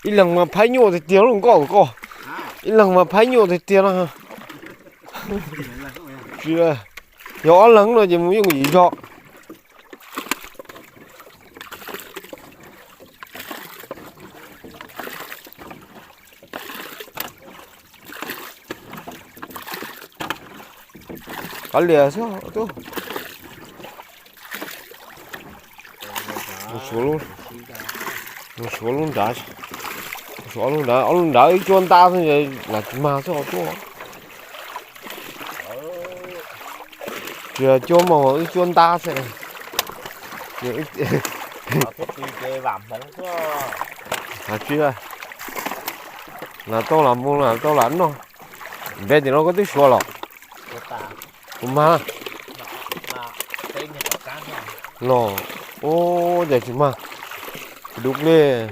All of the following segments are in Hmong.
Ib leeg mas phaib nyuaj tiag tiag lauj nkauj koj. Ib leeg mas phaib nyuaj tiag tiag no. Tsis, yog ob leeg no ces mus yooj yim zog. Kav liam xwb tub. Mus suav lub nrad, suav ob lub nrad, ob lub nrad wb cuab ntab xwb, lam tsis mag xwb os tub. Tsis cuab moos wb cuab ntab xwb. Hais tsis, lam tau lam mus lam tau lam noj. Npe tim no koj twb suav los? Kuv mag los. Ub, cas tsis mag. Pw dub nplej,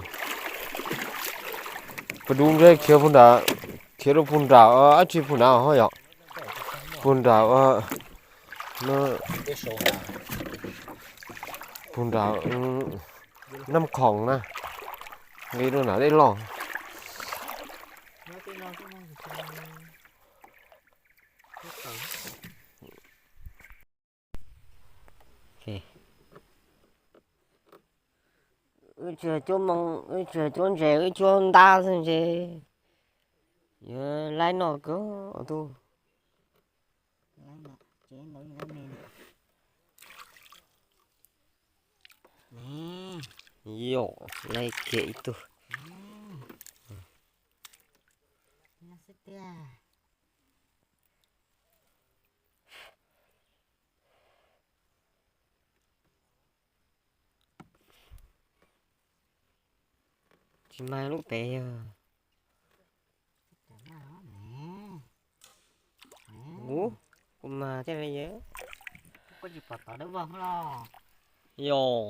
pw dub nplej khiav puag nram, khiav rau puag nram dab tsi puag nram ho yom. Puag nram puag nram Naj Khoom na, nqis rau nram dej loj. Wb tsis cuab moos, wb tsis cuab ntses, wb cuab ntab xwb ntshe yuav laib noj kawg tub. Yom, laib kiag ib tug. Tsis mag lub pem yog. Ub, kuv mag thiaj li yog. Yog.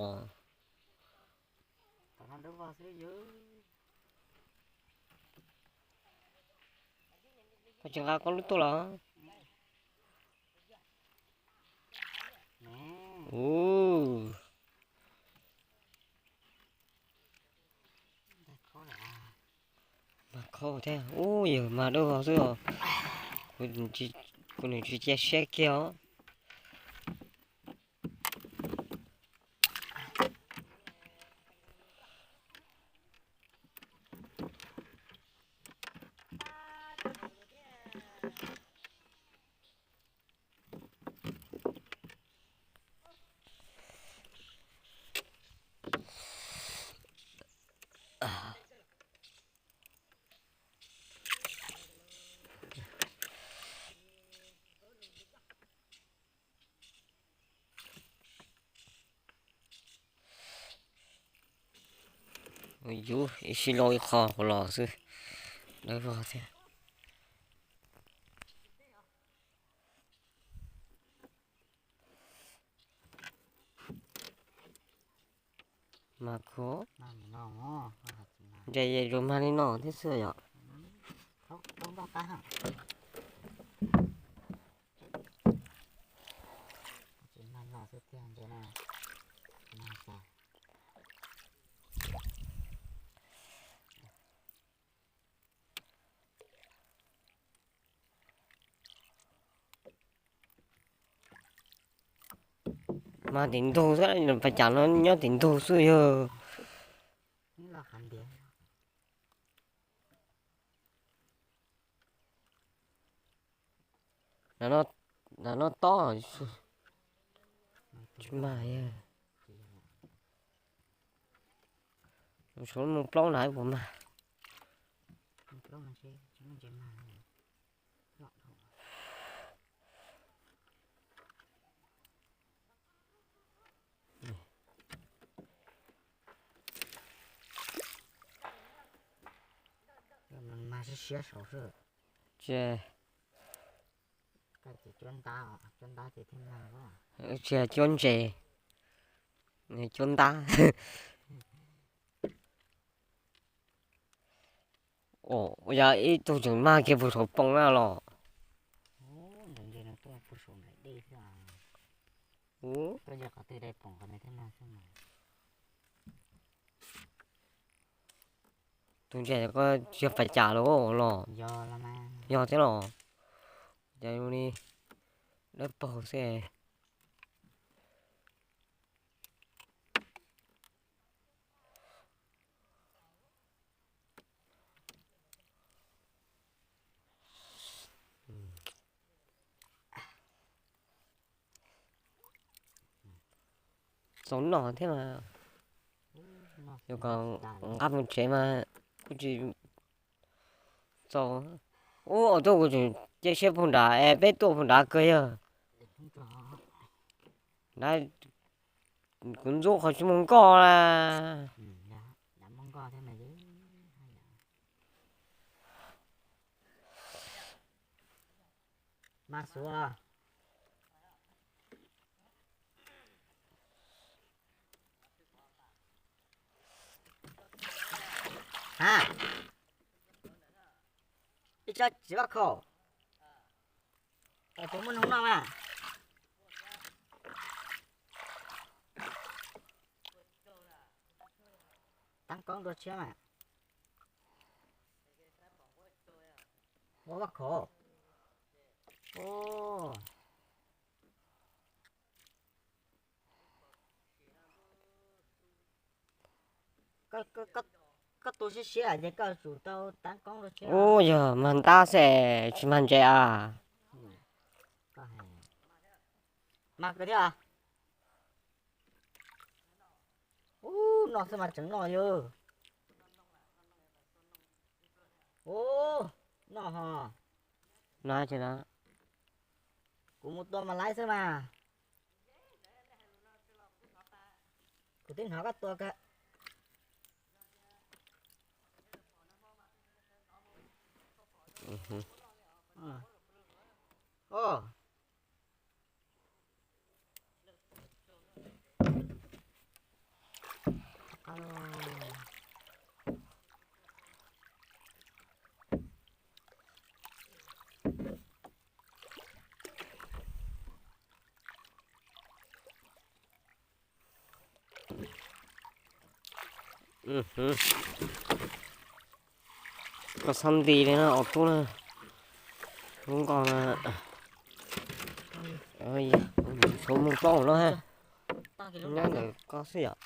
Koj tsis nqa koj lub tuaj los? Ub, mag khaub thiab. Ub, yawg mag dawb vog xwb os. Kuv nws tsis cia siab kiag os. Yus ib sij lauj ib qho los xwb, dawb vog thiab. Mas khuv, ntshe yuav mag li no thiab xwb yom. Mas tim ntug xwb, pas cas no nyob tim ntug xwb yog. Nram no tob, tsis mag. Suav mus plaub na puas mag. Tsis, tsis cuab ntses, cuab ntab. Ua yog ib tug tseem mag kiag puag saum poos na los. Tus ntses ko yog pas cas los los? Yog thiab los? Cas li dawb paug xwb. Txaus noj thiab mas. Yog kom nqa mus tsev mas kuj tsis txaus. Ub, auto kuv tseem cia siab puag nrad es peb tuaj puag nrad kawg yog. Nrad kuv ntxub qhov tsis muaj nkoj la. Ha, ib tsob txiv vaj khaum, puas muaj noog noj mas? Tab koob dua tshiab mas. Ua vaj khaum. Koj tu siab siab ces koj tsum tau tab koob dua tshiab. Ub, yog mag ntab xwb tsis mag ntses a. Mag kawg thiab. Ub, noj xwb mas tseem noj yog. Ub, noj ho. Noj tsis noj? Kuv mus tua mas laib xwb mas. Kuv twb hnov koj tua kawg. Koj xab nti li na, ob tug na. Lub nkaus na. Xyov mus plaub no ha. Nyob ntawm koj xwb yom.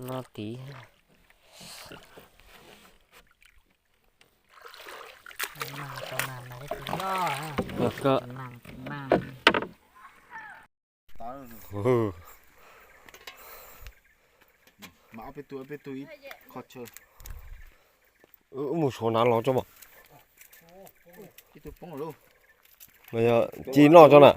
No tid. Wb mus suav nav los tso mas. Ci noj tso na.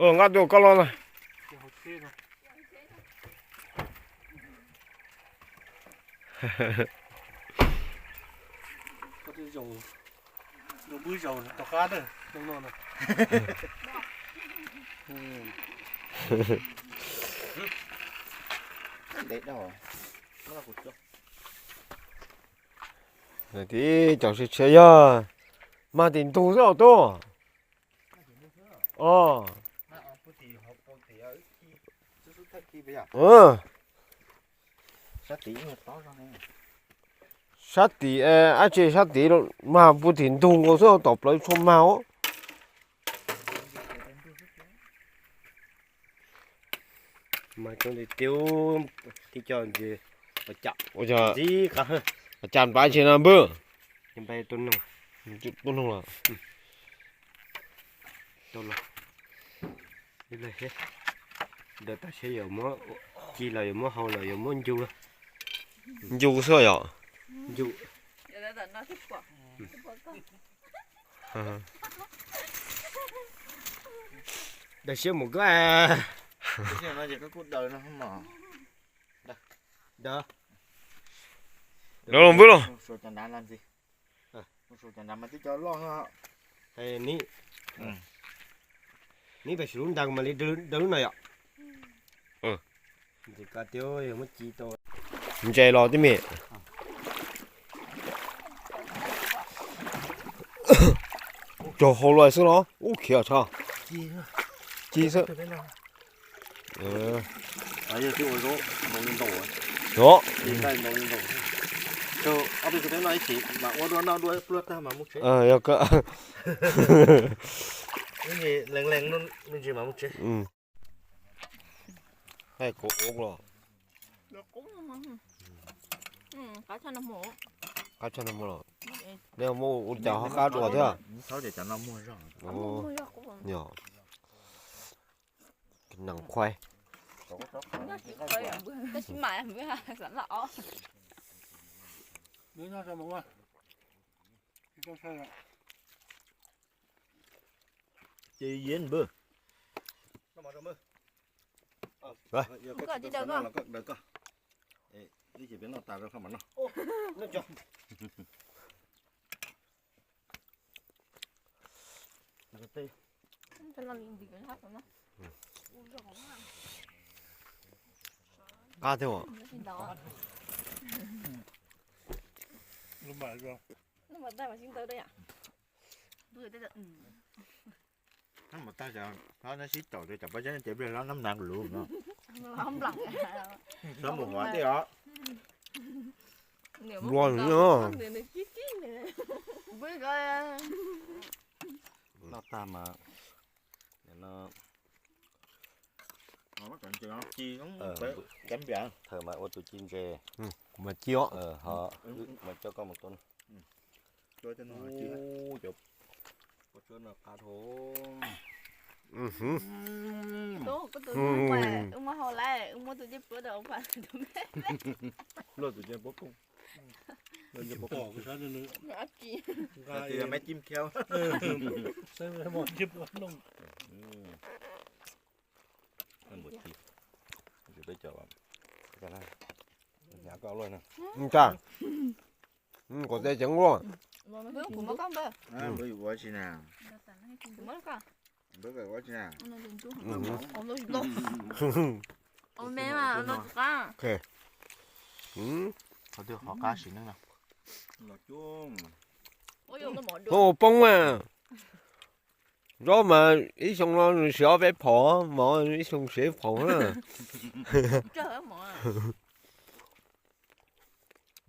Nqa tus koj los na. Tib cov tsis tshiab yog mag tim ntug xwb os tub. Sab tid, ab tsi sab tid mas puag tim ntug nkaus xwb, tom plawv tshuaj mag os. Mas coob tiag tiag, tib co ntses pas cas ntxim qab, pas cas npaj tsi no npwb. Tuaj noog los. Ntawm tas siab yuav muab ci los yuav muab hau los yuav muab ncu. Ncu xwb yom. Ncu. Daws siab mus koj. Daws los npwb los. Neb pais lub ntees mas li daws lub no yom. Ntses los tib me. Cog hau lawm xwb los ub khiav tshaj. Ci xwb. Yog. Yog kawg. Lees lees me ntsis mas mus tsev. Hais kuv ub los. Qab tshaj no mus los. Nej muab ua cas ho qab dua thiab? Yog. Nees khuaib. Ces yến bơ. Qab thiab. Mus tag, nab sib taum rau cov pob zeb ces pliag hlob nab nas lus no. Hlob mus hov tej os. Noj tag mas thawj mas ua tus ci ntses. Kuv mas ci os. Ho mas coj koj mus tua. Cov pob tsuas no qab dhau. Tub, koj tus muaj hau lawm, wb muab tus dej pluab rau ua pa. Luaj tus dej pluab kooj. Ab tsi. Maiv cim khiav. Ntsa, kuv tes ceev luaj. Qhov twg qhov qab sim neej no. Ua poob a. Zaub mas ib xyoo no nws siav ob peb phom, mov ib xyoo siav ib phom na.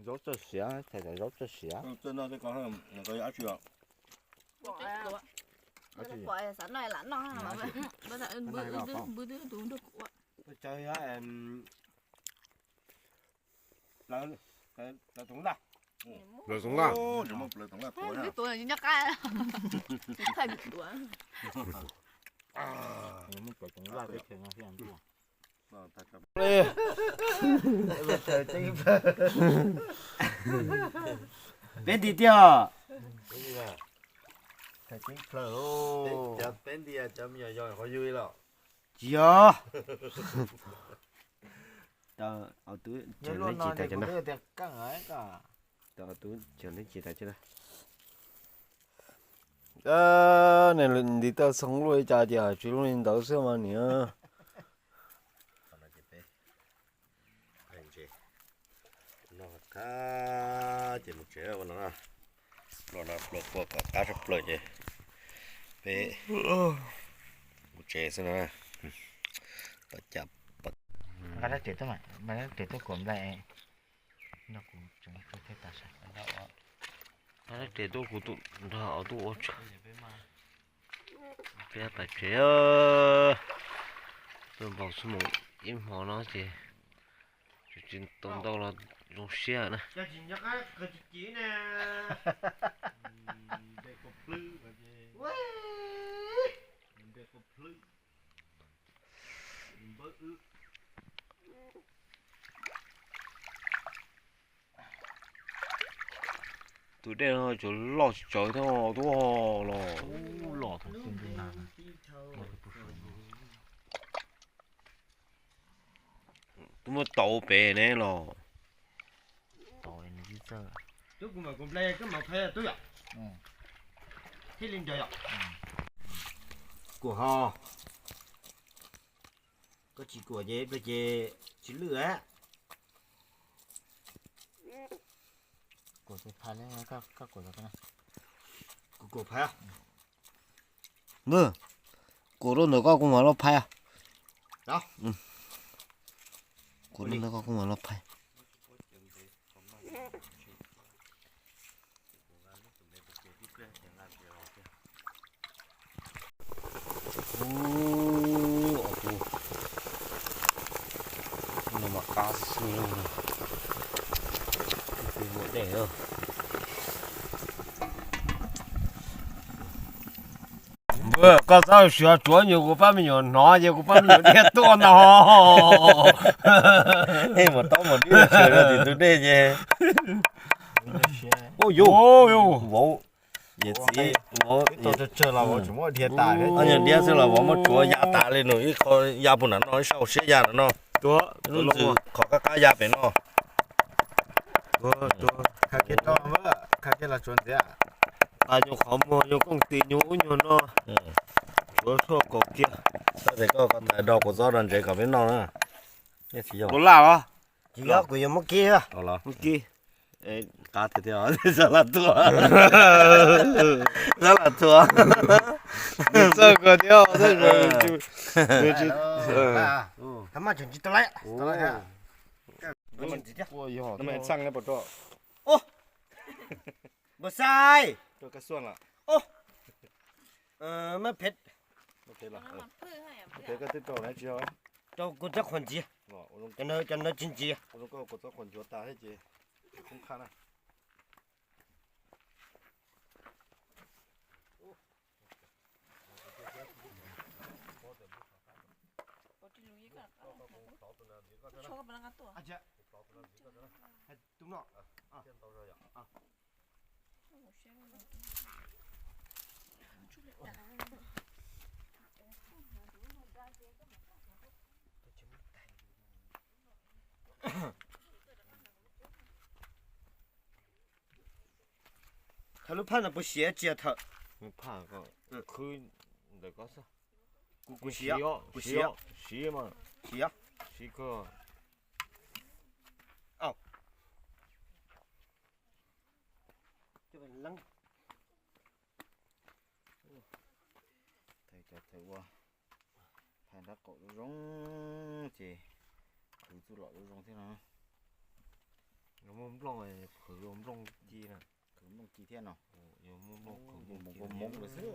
Zaub txawj siav, thaij tau zaub txawj siav. Plaws toov laj. Plaws toov laj. Nyob qab. Thaij tuav. Muab plaws toov laj teb chaws no thiab ntuj. Peb nti tiag. Tsis yog. Tau, tub, tseem neb tsis tas. Tau, tub, tseem neb tsis tas. Nws nti toj xoo luaj li cas tias tsis luaj li ntawd xwb mas niam. Ces mus tsev no, pluas no pluas kua kom qab sab plaws ces peb mus tsev xwb na. Pom cas, nqa rab riam tuaj, nqa rab riam tuaj kuam nplai. Nqa rab riam tuaj kuv tus nrog auv tuaj ua tsaug. Peb pais tsev. Tuaj npau xub mus ib hmo no ces tsis tau ntau los zoo siab na. Tus dej no tsuas loj tsis tsawg thiab tuaj los. Twb muab tau pem ne los. Kuam ho. Koj tsis kuam ces ib pliag ces tsis lwj a. Kuam rau ntawm koj kuv mam los phais. Kuam rau ntawm koj kuv mam los phais. Ub, ob tug no mas qab xwb na. Tus muaj dej lawm. Npawg, koj txhob siv tsuav nyuag kuv pab me nyuam hnov ces kuv pab me nyuam dhia tuaj no. Mus taub mus dib tshwm rau tim tus dej ces. Ub, yus vauv, yawm txiv vauv, nyuag dhia xwb los vauv muab tsuav ya tas li nws ib qho ya puag nram no ib sab hauv siab ya nram no. Lub ntxwg qhov qab qab ya pem no. Pas nyuag qhov muag nyuag kooj tis nyuag ub nyuag no. Tsuav tshuaj kaus kiag. Tab sis koj ko tais do kuv txob rau ntsev kom peb noj na. Kuv laj os. Tsis yog, kuv yuav muab kib. Muab kib. Qab tiag tiag, sab laj tuaj. Sab laj tuaj. Txawj kawg thiab. Npawg Xais. Mab phem. Rau kuv txob qhuas ntxiv. Cov no tsis ntxiv. Kuv txob qhuas nchuav tas thiab ces khoob qhaj na. Thawm lub phaj no puas siav tsis thawm? Lub phaj ko khwb ntawm ko xwb. Kuv siav, kuv siav, siav mas, siav, siav kawg. Thawm cov thawm ua phaj nrab qaum zoo zoo ces khwv txuj lom zoo zoo thiab no. Yuav muaj nplooj, khwv yuav nplooj ci na. Khwv nplooj ci thiab no. Yuav muaj nplooj khwv nplooj ci moov lawm xwb.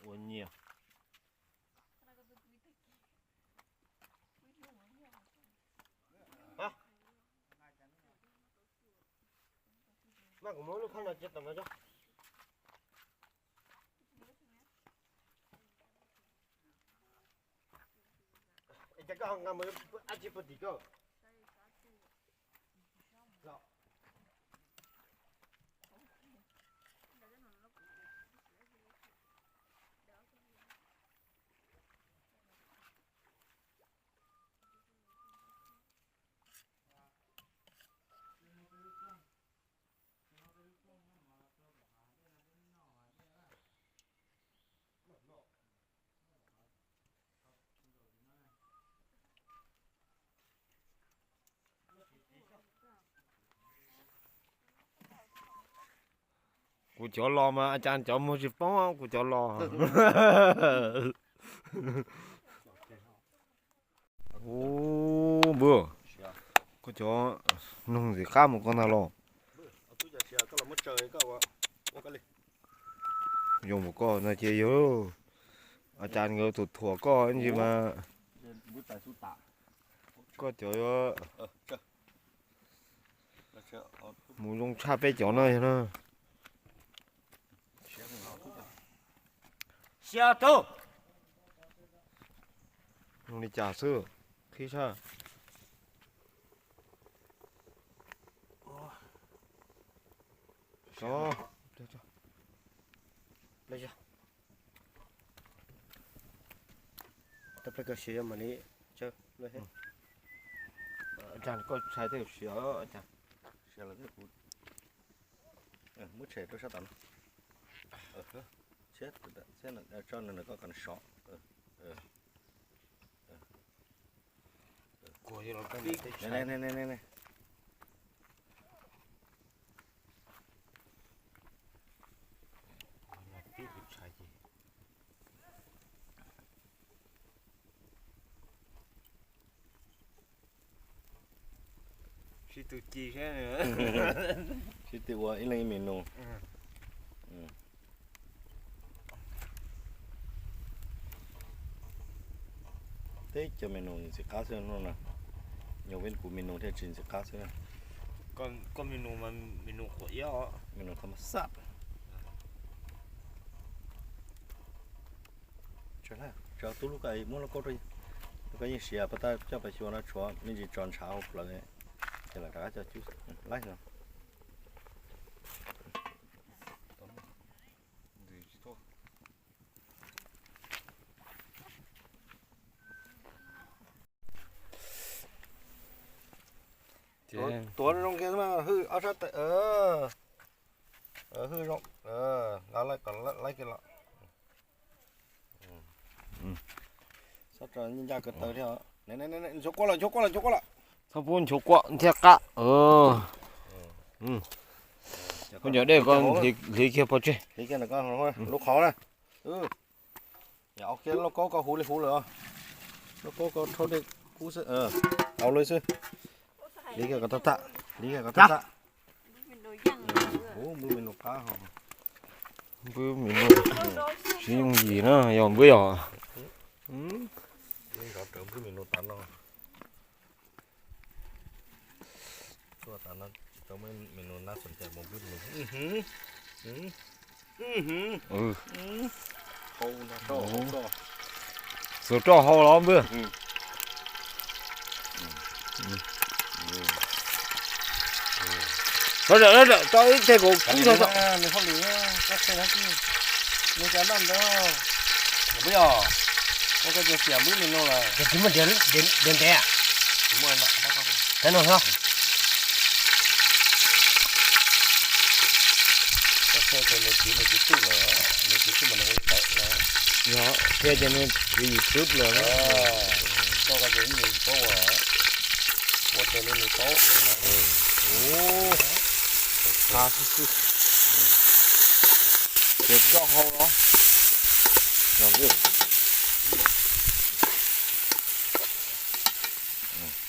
Ua nyiaj. Mas kuv muab lub phaj no cia tom no cov. Es cas koj ho nqa mus dab tsi puag tim koj? Kuv cov los mas a cas cov muag tsis poob, kuv cov los. Ub, npwg, koj cov noog ntxim qab mus koj ntag los. Yog mus koj no ces yog a cas nkawd tus thuam koj ntsis mas koj cov yuav mus zoo tshaj peb cov no yog na. Zoo li cas xwb, qhib sab. Koj tshais tej siav, muab tshem rau sab tod no. Tso nws kom sov. Sib tw ci seb. Sib tw ua ib leeg ib me nus. Teb cov me nus ntxim qab xwb no na. Yog vim kuv me nus thiaj tsis ntxim qab xwb. Koj me nus mas me nus qhuav iab os. Me nus thov mas xaj. Tso tub lub koj muab lauj kaub rau, lub koj yeej siav pas tab coj pas xyuas no tshuav me ntsis tso ntshav hauv plawv, ces lam rov qab coj cub laib no. Tuav zoo kiag mas hwj ob sab tes, hwj zoo, laib kiag los. Ncaj kawg taw thiab. Nchuav quaj lawm, nchuav quaj lawm, nchuav quaj lawm. Txhob pub nchuav quaj thiaj qab. Koj cov dej koj hliv kiag pov tseg. Lub qhov na. Lauj kaub koj huv li huv lawm. Lauj kaub koj rhaub dej kub xwb, au li xwb. Hliv kiag kom tag tag, hliv kiag kom tag tag. Npwg me nus qab ho. Npwg me nus tsis yooj yim na yog npwg yog. Npwg me nus tas no. Tuaj tas no tsis tau muaj me nus nab xom cai mus npwg me nus. Xuas roj hau los npwg. Rov dawm, rov dawm, tso ib teg kaum kub tso tso. Nws hauj lwm, nws cas noj ntawd. Npwg yog, koj cov xiam npwg me nus lawm. Ces tsis muaj diav ntev. Tsis muaj no. Thaib no xwb. Koj qhia ces nws txiv nws txiv twb lawm, nws txiv twb mas nws ua li ntawd na. Yog qhia ces nws txiv yim twb lawm. Koj qhia ces nws paub ua, ua raws li nws paub. Qab xwb xwb. Ces roj hau los.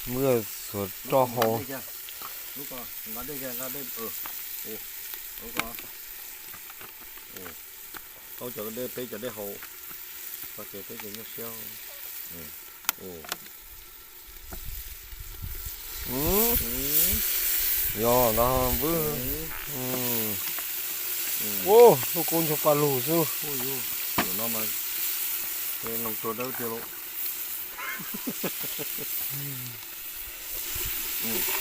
Npwg xuas roj hau. Lub ko nqa dej, nqa dej, lub ko, tau cov dej, peb cov dej haus, tau ces peb cov nyuaj siab. Yog ntag npwg. Ua lub kub nchuav paj lug xwb. Ua no mas noog tuag dawb tiag lauj.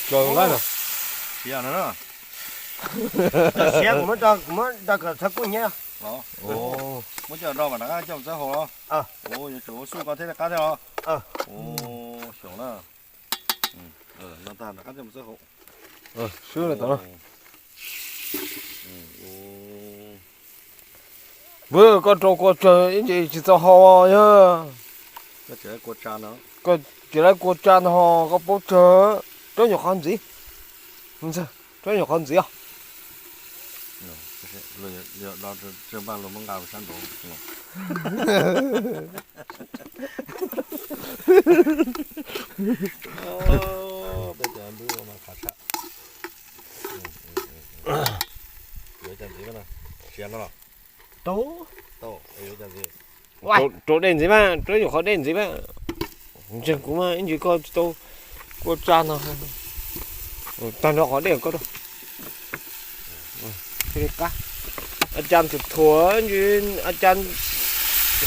Kaw lawm. Siav no na. Siav kuv muab rau kom txhawv kub hnyiab. Muab coj do mas rov qab coj mus txhawb haus los? Yuav tsum ua xub ko thiaj li qab thiab los? Xyov na. No tag rov qab coj mus txhawb haus. Swb tau na. Npwg koj rau kua tsawg ib ntsis tsis txaus haus yog. Koj tsis laib kua tsa no ho koj paub tsawg. Rab nyuam qhov ntxiv, rab nyuam qhov ntxiv os. Los yog do tsawg npaj los muab nqa sab nraud. Peb cov npwb mas qhav tshaj. Yuav cov ntxiv no, siav no los? Rau dej ntxiv mas, rau nyuam qhuav dej ntxiv mas. Ntseeg kuv mas ib ntsis koj tsis tau kua tsa no. Tag nrho qhov dej koj rau. A cas tus thuam ntsis a cas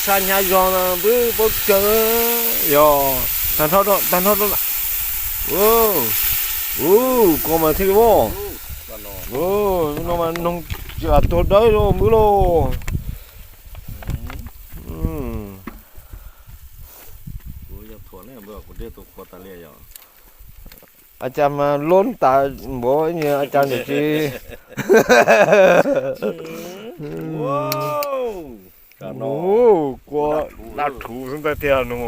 sa hnyav zog no npwb paub tsawg. Yog tag nrho rau, tag nrho rau. Ua, koj mas thiaj li voj. No mas noog tuag dawb lauj npwb lauj. A cas mas lub tas npaum a cas ntawm tsis. Kua daj rhuv xwb ntag tiag no.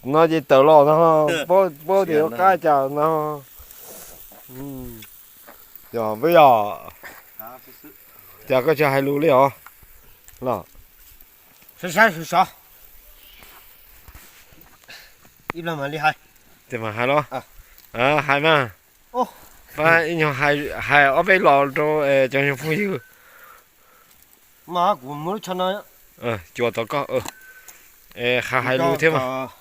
No ces tawm los no, paub tias yuav qab cas no. Yog npwb yog, cas koj tsis hais lus li os? Los, saib saib sov sov, ib pliag mam li hais. Ces mam hais los? Hais mas, pab ib nyuag hais ob peb los rau cov phooj ywg. Mas kuv muab lub tsho no, cuam tom koj, hais hais lus thiab mas.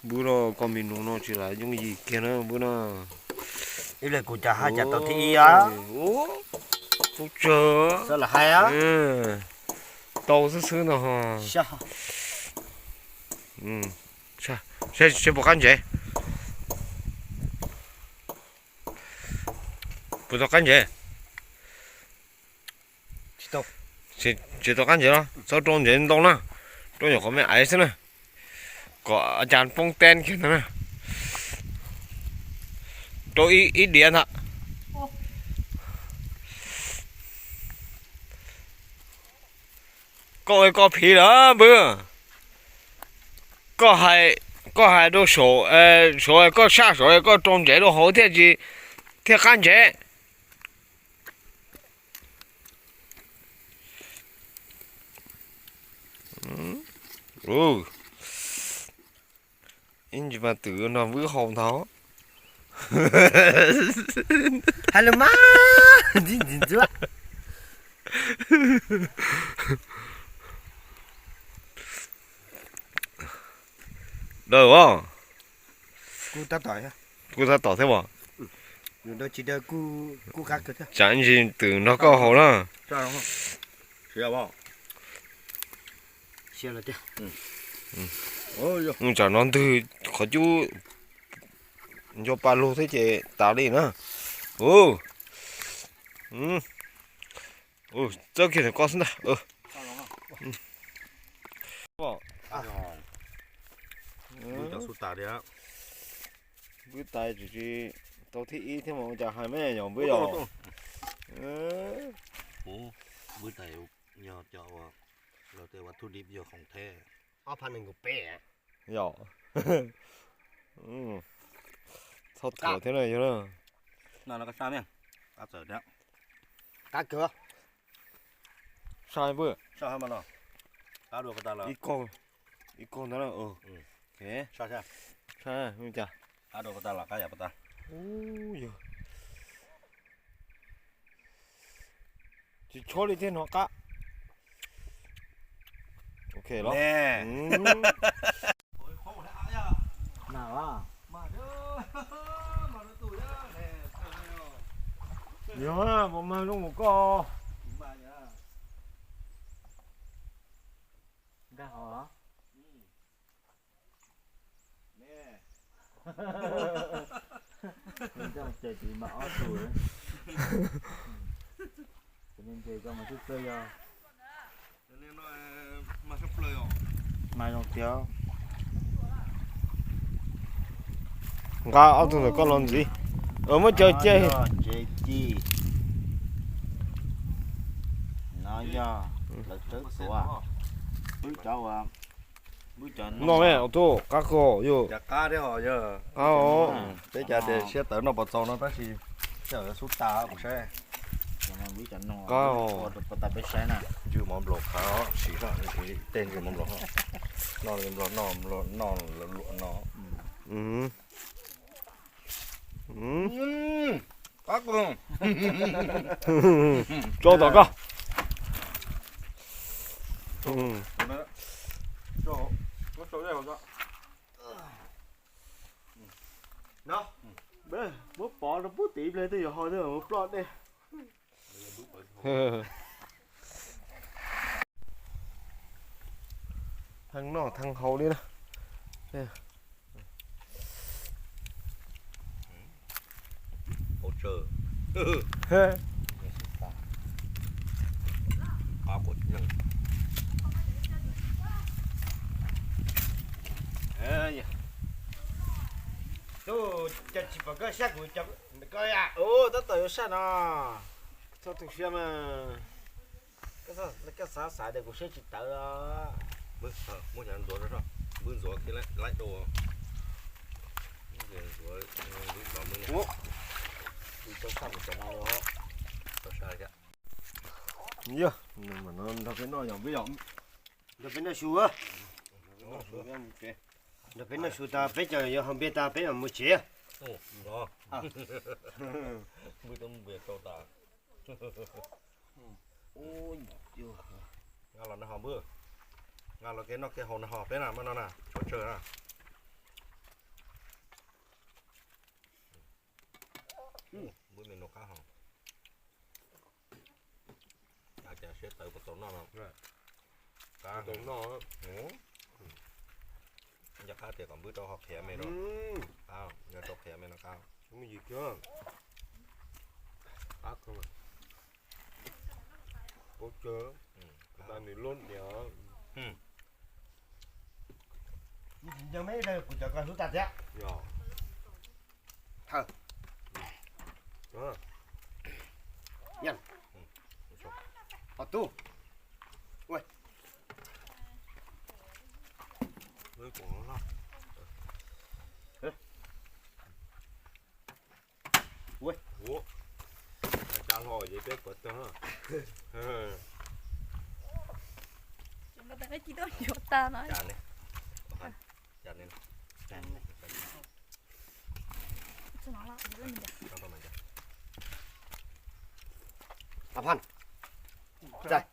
Npwb no koj me nus no tsis lam yooj yim kiag na npwb na. Ib pliag kuv cas haj cas tau thib ib. Ub, tsawg, tau xwb xwb no. Seb puas qab ntsev. Puas tau qab ntsev? Tsis tau qab ntsev los txhob rau ntsev ntau na, rau nyuam qhuav me aiv xwb na, kom a cas poob teb kiag ntag na. Rau ib diav ntag. Koj ua koj phiv lawm npwb. Koj hais rau saum, saum koj saj saud koj rau ntsev rau hauv thiaj tsis, thiaj qab ntsev. Ib ntsis mas twm no vwb hau ntag. Hais lus mas ntxim ntxim ntxuav. Daws os. Kuj tab tom thiab as. Tsam ntsis twm nrog koj haus na. Tsam no ntwg qhov cub nco pa lug thiab ces tas li na. Txawb kiag ntawm koj xwb ntag. Npwb tais tsis tau thib ib thiab mas ua cas hais me nyuam npwb yog. Npwb tais yog cov ua, los tias ua thu dib yog khoom theb. Ob phav nees nkaum peb. Yog. Txhob thuam thiab na yog na. Qab kawg. Sai npwb. Ib kaug ntawd na. Sai cas. Yog. Tsis tshuab li thiab no qab. Ok los. Yog, puas mag zoo nkaus koj? Nkag hov. Ces tis mas ob tug, ces ntses koj mas twb txawj yog. Mas zoo tiag. Nqa ob tug ntawm koj los ntxiv. Muab cov cia. Ntses ci. Yog lawv txawb tuav, wb cov, wb cov no, me tus qab kawg yog. Cas qab thiab os yog. Qab os. Peb cas tias siab tawv noj pos txaus no tab sis xub tas kuv saib. Qab os. Ua tas peb saib na. Ntswg mov nplaum qab os, sim tej ntswg mov nplaum. Noj nplaum noj noj luam no. Qab kawg. Tso tom koj. Muab pov rau pub tim ib pliag twb yuav ho twb mus ploj dej. Thaj noj thaj haus li na. Tus cas tsis pom koj sab kuv cov koj a. Tab tom yuav sab no. Txhob tu siab mas. Koj xav xav tias kuv siab tsis tawv los. Muab cov ntxuav, npwb ntxuav kiag laib rau. Ntxuav, npwb ntxuav, npwb. Kuv tau sab mus cov no los. Tau sab thiab. Yog, nrog peb noj yom, npwb yom. Nrog peb noj su. Nrog peb noj su tas peb cov yuav haus npias tas peb mam mus tsev. Npwb tau npias tau tas. Nqa los no ho npwb. Nqa los kev noj kev haus no ho peb na, muab no na, tshuav tsawg na. Npwb me nus qab ho. Cas siab tawv puas tau noj no. Qab tau noj. Nco qab tias kom npwb rau ho qhiav me no. Qab, nco rau qhiav me no qab. Qab kawg. Ua tsawg. Tas nws lub niam. Nco me kuv cov ko hlub tas thiab. Yog. Thawj. Yan. Ob tug. Ua. Ua. Cas hlo ces peb kuav tag. Cas ne? Cas ne? Ab Phan. Txaij.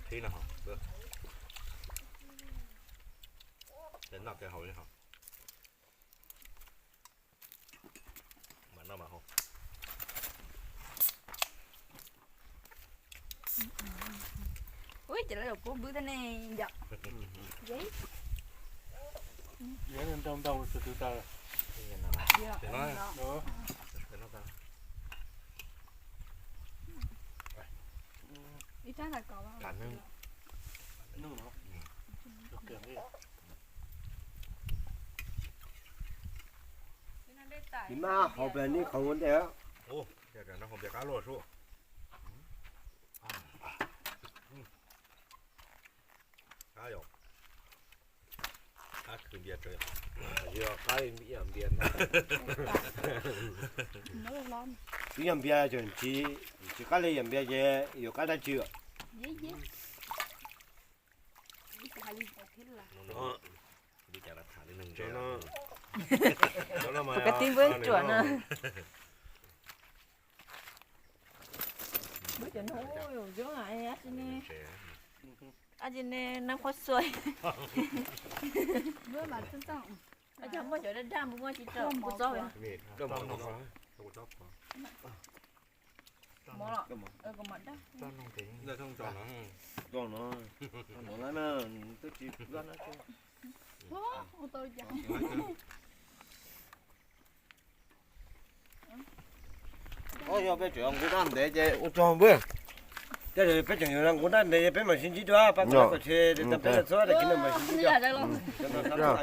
Khib no ho. Ces noj kev haus li ho. Mam noj mam haus. Ui, ces lawv yuav pub npwb thiab ne yom. Ntau ntau tus tus tas. Ib tsab tas kov. Nws mas haus pes nis qhov ua ntej. Ua, no haus pes qab luaj sub. Qab yom. Qab khwv npias tsawv. Yog qab ib yam npias ntag. Ib yam npias ces tsis, tsis qab li yam npias ces yuav qab dab tsi. Ua cas tib npwb ruam na. Npwb cov no ub, zoo dab tsi ne, dab tsi ne, nab qhuab xua. Ab, cov muaj cov daj daj npwb muaj tsis rau kuv txob. Mov los, kuv mam daj. Twb tsis, yog peb tseem nqus daj ntev ces ua tsaug npwb. Peb tseem yuav nqus ntab ntawd peb mam sib ntsib dua, pab kom txhob txhua, peb txhob txhua tag kis no mam sib ntsib dua.